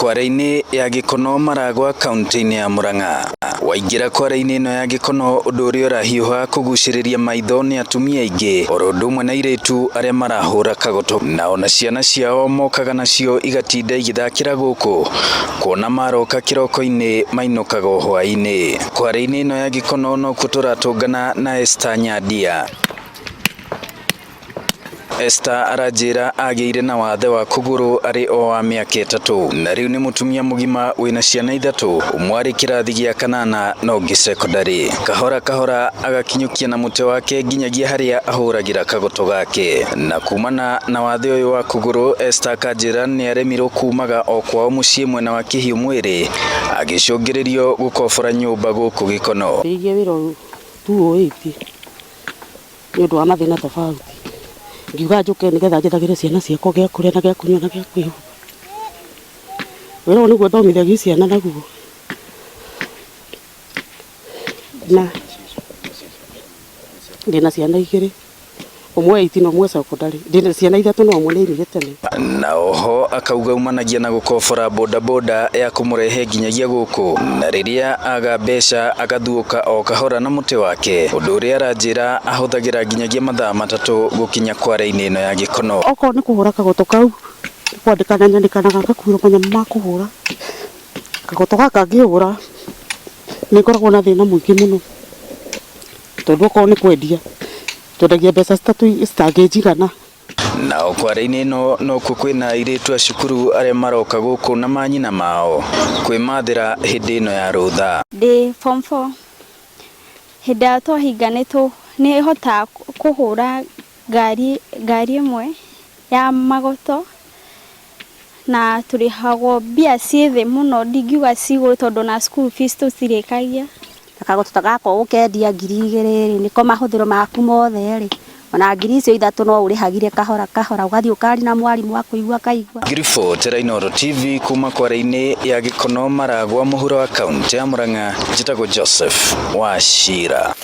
Kware-inĩ ya Gĩkono Maragwa kaunti-inĩ ya Murang'a. Waingĩra kware-inĩ ĩno ya Gĩkono ũndũ ũrĩa ũrahiũha kũgucĩrĩria maitho nĩ atumia aingĩ oro ũndũ ũmwe na airĩtu arĩa marahũra kagoto na ona ciana ciao mokaga nacio igatinda igĩthakĩra gũkũ kuona maroka kĩroko-inĩ mainũkaga o hwaĩ-inĩ. Kware-inĩ ĩno ya Gĩkono nokuo tũratũngana na Esther Nyandia. Esther aranjĩra agĩire na wathe wa kũgũrũ arĩ o wa mĩaka 3 na rĩu nĩ mũtumia mũgima wĩna ciana 3, ũmwe arĩ kĩrathi gĩa kanana na ũngĩ cekondarĩ. Kahora kahora agakinyũkia na mũtĩ wake nginyagia harĩa ahũragĩra kagoto gake. Na kumana na wathe ũyũ wa kũgũrũ, Esther akanjĩra nĩ aremirwo kumaga o kwao mũciĩ mwena wa Kĩhiũ mwĩrĩ agĩcũngĩrĩrio gũkobora nyũmba gũkũ Gĩkono. Ndĩirie wĩra ũyũ 2008 nĩ ũndũ wa mathĩna tofauti. Ngiuga njũke nĩgetha njethagĩre ciana ciakwa gĩa kũrĩa na gĩa kũnyua na gĩa kwĩhumba. Wĩra ũyũ nĩguo thomithagia ciana naguo. Na ndĩna ciana 2, ũmwe 8 na ũmwe cekondarĩ. Ndĩna ciana 3 na ũmwe nĩ aimire tene. Na oho akauga umanagia na gũkobora bodaboda ya kũmũrehe nginyagia gũkũ, na rĩrĩa aga mbeca agathuũka o kahora na mũtĩ wake, ũndũ ũrĩa aranjĩra ahũthagĩra nginyagia mathaa 3 gũkinya kware-inĩ ĩno ya Gĩkono. Okorwo nĩ kũhũra kagoto kau, kwandĩkana nyandĩkanaga ngakuĩrwo manyamũ ma kũhũra. Kagoto gaka ngĩhũra nĩ ngoragwo na thĩna mũingĩ mũno, tondũ okorwo nĩ kwendia twendagia mbeca citangĩnjigana. Nao kware-inĩ ĩno nokuo kwĩna airĩtu a cukuru arĩa maroka gũkũ na manyina mao kwĩmathĩra hĩndĩ ĩno ya rũtha. Ndĩ form 4 hĩndĩ ĩrĩa twahinga nĩ hotaga kũhũra ngari ĩmwe ya magoto na tũrĩhagwo mbia ciĩ thĩ mũno, ndingiuga ciĩ igũrũ tondũ na school fees tũtirĩkagia. Kagoto ta gaka ũkendia 2000 rĩ, nĩko mahũthĩro maku mothe rĩ, ona 3000 no ũrĩhagire kahora kahora, ũgathiĩ ũkaria na mwarimũ akũigua akaigua. Ngiriboti Inooro TV kuma kware-inĩ ya Gĩkono Maragwa mũhuro wa kaunti ya Murang'a, njĩtagwo Joseph Wachira.